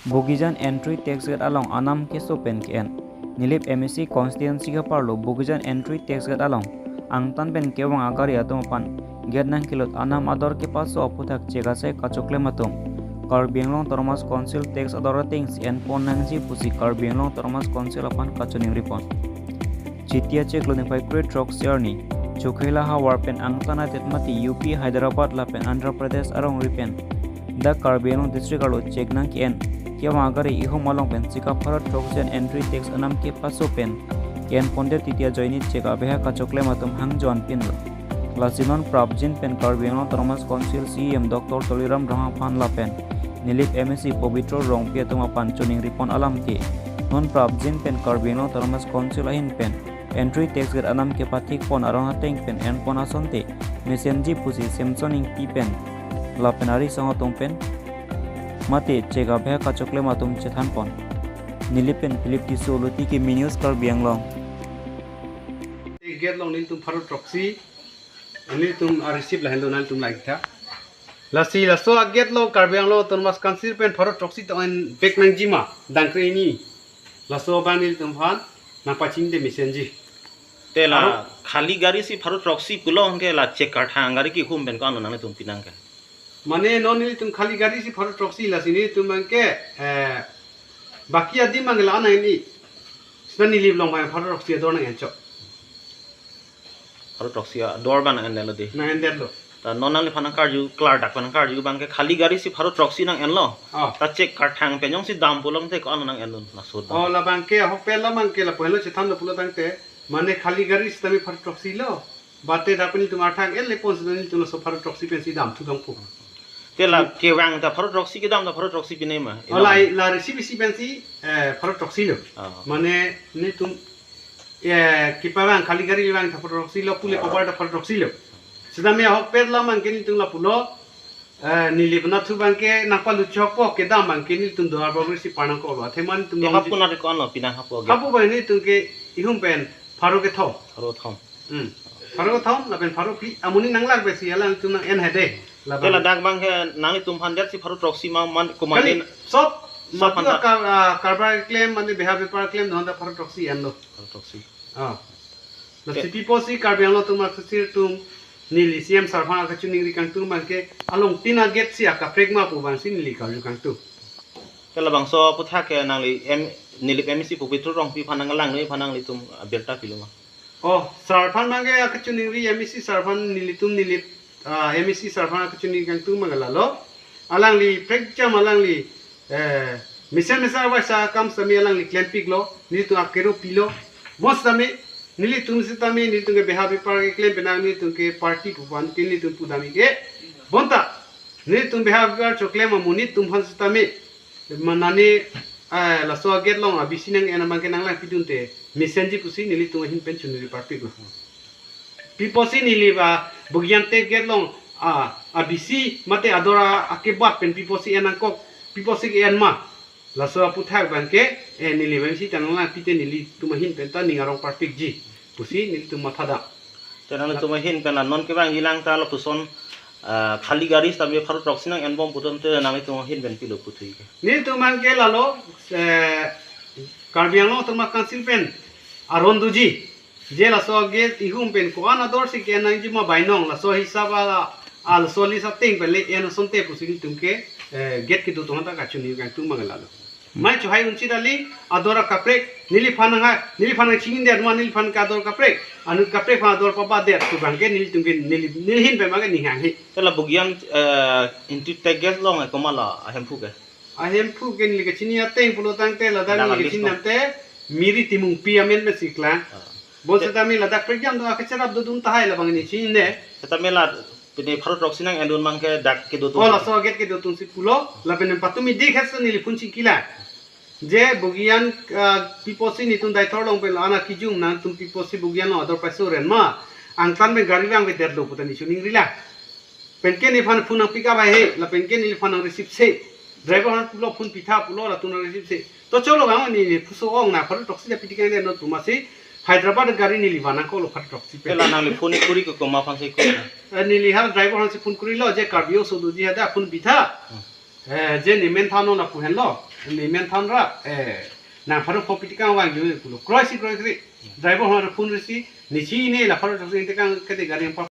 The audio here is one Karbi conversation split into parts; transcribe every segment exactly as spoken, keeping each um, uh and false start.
Bogijan entry tax gate along anam keso pen ke-en. Nilip M A C constituency keparlo Bogijan entry tax gate along angtan pen kevang agari atum aphan gate nangkelut anam ador kepaso aphuthak chek asai kachoklem atum Karbi Anglong Autonomous Council tax ador atengsi enpon nangji pusi Karbi Anglong Autonomous Council aphan kachoningri pon. Chiti achiklo niphai kre throksi arni Chokhela havar pen angtan adet mati U P, Hyderabad lapen Andhra Pradesh arong ri pen dak Karbi Anglong district arlo chek nang ke-en kevang agari ihum along pen sika pharo throksi an entry tax anam kepaso pen ke-en pondet titi ajoine chek abeha kachoklem atum hangjo-an pinlo. Lasi non prapjin pen Karbi Anglong Autonomous Council C E M Doctor Tuliram Ronghang aphan lapen Nilip M A C Pobitro Rongpi atum aphan choningri pon alam ke, non prapjin pen Karbi Anglong Autonomous Council ahin pen entry tax gate anam kepathik pon arong ateng pen enpon asonte mesenji pusi Samson Ingti pen lapen ari song atum pen mate chek abeha kachoklem atum chethan pon. Nilip pen Philip Tisso, Luti Kimi News, Karbi Anglong. Gate along nelitum pharo throksi, nelitum a receipt lahenlo, nelitum lagi tha. Lasi laso a gate along Karbi Anglong Autonomous Council pen pharo throksi tong-en vek nangji ma, dangkre hini. Laso abang nelitum aphan nangpachini de mesenji. Te la Aro- khali gari si pharo throksi pulo anke la chek karthang gari kehum pen ko-an lo nanglitum pinang ke? Mane non nelitum khali gari si pharo throksi, lasi nelitum abang ke, eh, baki adim abang la nang-en-i. Sita Nilip along abang pharo throksi ador nang-en chok. Pharo throksi ador abang nang-endetlo de. Nang-endetlo. Ta non nangliphan nangkarju, klardak aphan nangkarju abang ke khali gari si pharo throksi nang-enlo. Oh. Ta chek karthang pen jongsi dam pulo tangte ko-an lo nang-endun, laso dam. Oh, labang ke ahok pen labang ke lapu henlo chethanlo pulo tangte. Mane khali gari sitame pharo throksi lo. Bate dak pen nelitum arthak en-le pon sita nelitum laso pharo throksi pensi damthu dongpo. Te la kevang ta pharo throksi, kedam ta pharo throksi pine ma? Ola, la receipt isi pensi, eh, pharo throksi lo. Ah. Mane nelitum, eh, kepavang khali gari vang ta pharo throksi lo, pule pabar ta pharo throksi lo. Sitame ahok pen labang ke nelitum lapulo, eh, Nilip anatthu abang ke nangpalu chokpo, kedam abang ke nelitum Duarbagori si par nangkoklo. Athema nelitum Te nang hapu na ko-an lo pinang hapu age? Hapu abang nelitum ke ihum pen pharo kethom. Pharo thom. Hmm. Pharo kethom lapen pharo phli amonit nanglak pensi alangtum nang-en hede. Te ladak abang ke nanglitum aphan det si pharo throksi ma, man ko mane? Kali, sob, sob madu aphan ta. Kar-, ah, karbar keklem mane beha bepar keklem doan ta pharo throksi enlo. Pharo throksi. Ah. La Te- C P P C Karbi Anglong atum aksir atum neli C M sir aphan kachoningri kangtung abang ke along tin a gate si akaprek ma pu abang si neli karju kangtung. Te labangso aphuthak ke nangli M, Nilip M A C Pobitro Rongpi aphan nanglang noi aphan nanglitum abirta pilo ma? Oh, sir aphan abang ke akachoningri M A C sir aphan nelitum Nilip, ah, M A C sir aphan akachoningri kangtung abang lalo. Alangli prekjam alangli, eh, mesen mesen avaisa akam sitame alangli klempiklo, nelitum akero pilo. Mo sitame, nelitum sitame, nelitum ke beha bepar keklem penang nelitum ke party pu abang ke nelitum pudam ik-e. Bonta, nelitum beha bepar choklem amonit atum aphan sitame, manane, eh, laso a gate along a B C nang-en abang ke nanglangpidunte mesenji pusi nelitum ahin pen choningri parpiklo. Piposi neli ba Bogijan tax gate along, ah, a B C mate ador a-, akebat pen piposi en nangkok, piposi ke-en ma. Laso aphuthak abang ke, eh, neli abang si tanang lang pite nelitum ahin pen ta ning arong parpikji pusi nelitum mathadam. Te nangtum ahin pen la non kevangji lang ta lapuson, ah, khali gari sitame pharo throksi nang-enbom putum te nangtum ahin pen pilo puthui ke? Nelitum abang ke lalo, eh, Karbi Anglong Autonomous Council pen aron doji. Je laso gate ihum pen ko-an ador si ke-en nangji ma bainong, laso hisap a, a laso list ateng pen le en asonte pusi nelitum ke, eh, gate kedo atum ta kachoningri kangtung abang lalo. Mai chohai unchi dali ador akaprek, neliphan nang ha, neliphan nangchinine ma, neliphan ke ador kaprek, anut kaprek aphan ador pabadet pu abang ke nelitum ke neli, neli ahin pen abang ke ning hanghe. Te la Bogijan, eh, entry tax gate along ke komat la ahemphu ke? Ahemphu ke neli kachini ateng pulo tangte ladak Dalam neli kachini list no. Tangte Miri Timungpi amen pensi klang. Ah. Bon Te- sitame ladak prekjam do akacherap dodun tahai labang neli chinine. Sitame la pine pharo throksi nang-endun abang ke dak kedo atum. Oh, laso gate kedo atum si pulo, lapen patumi dik hesa neli phone chingki la. Je Bogijan, ah, piposi nelitum Deithor along pen la ana kijung nangtum piposi Bogijan along ador paiso ren ma. Angtan pen gari vangvedetlo pu ta neli choningri la. Penke neliphan phone nang pick up hai he, lapenke neliphan nang receive se. Driver aphan pulo phone pitha pulo latum nang receive se. To cholo bang neli, neli puso ong na pharo throksi ta pitikang de no tumasi. Hyderabad gari neli van nangkoklo pharo throksi pen. Te la nangli phone kuri ke komat aphan si ko? Eh, neli ha driver aphan si phone kurilo je Karbi aso doji hadak phone pitha. Hmm. Eh, je ne men than non lapu henlo, ne men than ra, eh, nang pharo pho piti kang vangji pulo. Kroi si kroi kri. Driver ho phone risi, ne si ne la pharo thak si te kang kete gari yang pa.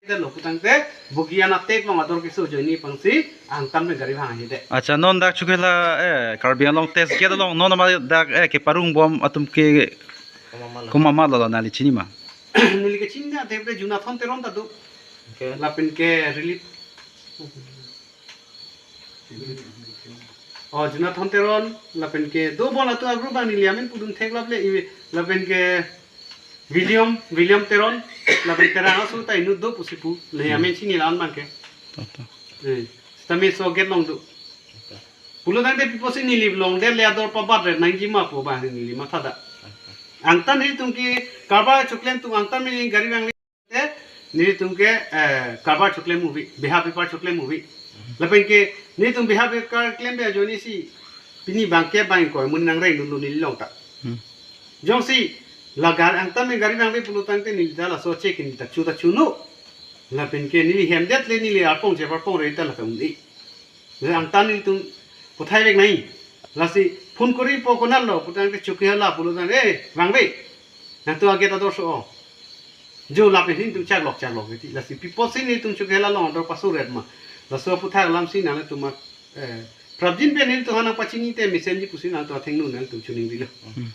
Te lo putangte, bogi ana tek long ador keso ajoine pangsi, angtan me gari vang hide. Acha, non dak chukela, eh, Karbi Anglong test gate along, non ma dak, eh, keparung bom atum ke, komat ma lo, komat lo nangli chini ma? Neli kechini na, te Jonathan Teron ta do. Okay. Lapen ke relief. Oh, Jonathan Teron, lapen ke do bon atum agrup bang neli amen pudun theklap le, iwe, lapen ke William, William Teron, lapen Terang aso ta inut do pusi pu, le amen chini la-an bang ke. To, to. Eh, sitame so gate long do. Pulo tangte pipo si neli longdet le ador pabat re nangji ma pu ba neli matha da. Angtan nelitum ke karbar choklem atum angtan me gari vang te, nelitum ke, eh, karbar choklem movie, beha bepar choklem movie. Lapen ke, nelitum beha bepar klem be ajoine si, pini bang ke bang koi mun nangreng dun dun neli long ta. Hmm. Jongsi, la gar angtan me gari vangve pulo tangte neli ta laso check in ta chu ta chu no. Lapen ke neli hem det le neli arpong che arpong re ta la ta un-e. Le angtan nelitum puthai vek nai. Lasi phone kori po konat lo, putangte Chokihola pulo tangte, eh, vangve. Nangtum a gate ador so-o. Jo lapen nelitum chaklok chaklok kiti. Lasi pipo si nelitum Chokihola long ador paso ret ma. Laso aputhak alam si nanglitum ma, eh, prapjin pen nelitum ha nangpachini te mesenji pusi nangtum athengno nangtum chuning dilo. Hmm.